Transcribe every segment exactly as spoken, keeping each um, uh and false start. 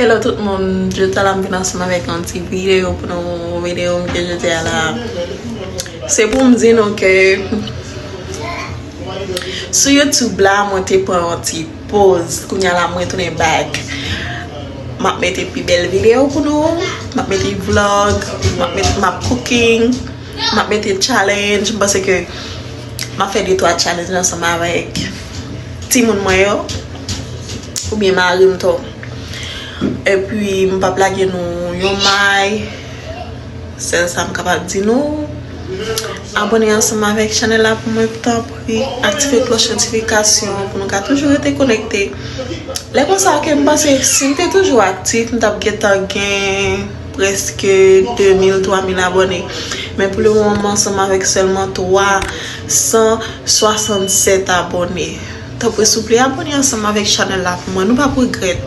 Hello tout moun, jodi a la m vin ansanm avèk yon ti videyo pou nou. Videyo m ke jodi a la, se pou m di nou ke sou YouTube la mwen te pran yon ti poz. Kounye a la mwen tounen back. M ap mete pi bèl videyo pou nou. M ap mete vlog, m ap met, m ap cooking, m ap mete challenge. M panse ke m ap fè de twa challenge ansanm avèk timoun mwen yo, oubyen mari m tou. Epi m p ap lage nou yon may. Sèl sa m kapab di nou, abòne ansanm avèk chanèl la pou mwen, tanpri. Aktive klòch notifikasyon pou nou ka toujou rete konekte. Lè konsa ke m panse si m te toujou aktif, m t ap gentan gen prèske de mil, twa mil abòne. Men pou le moman, m ansanm avèk sèlman twa san swasannsèt abòne. Tanpri, souple, abòne ansanm avèk chanèl la pou mwen. Nou p ap regrèt.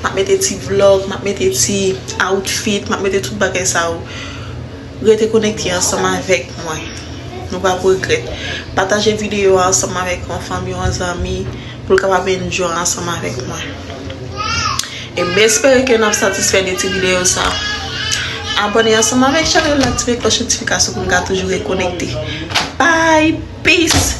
M ap mete ti vlog, m ap mete ti outfit, m ap mete tout bagay sa yo. Rete konekte ansanm avèk mwen. Nou p ap regrèt. Pataje videyo a ansanm avèk yon fanmi, yon zanmi, pou l kapab enjoy ansanm avèk mwen. E m espere ke n ap satisfè de ti videyo sa. Abòne ansanm avèk chanèl la, aktive klòch notifikasyon pou n ka toujou rekonekte. Bye, peace.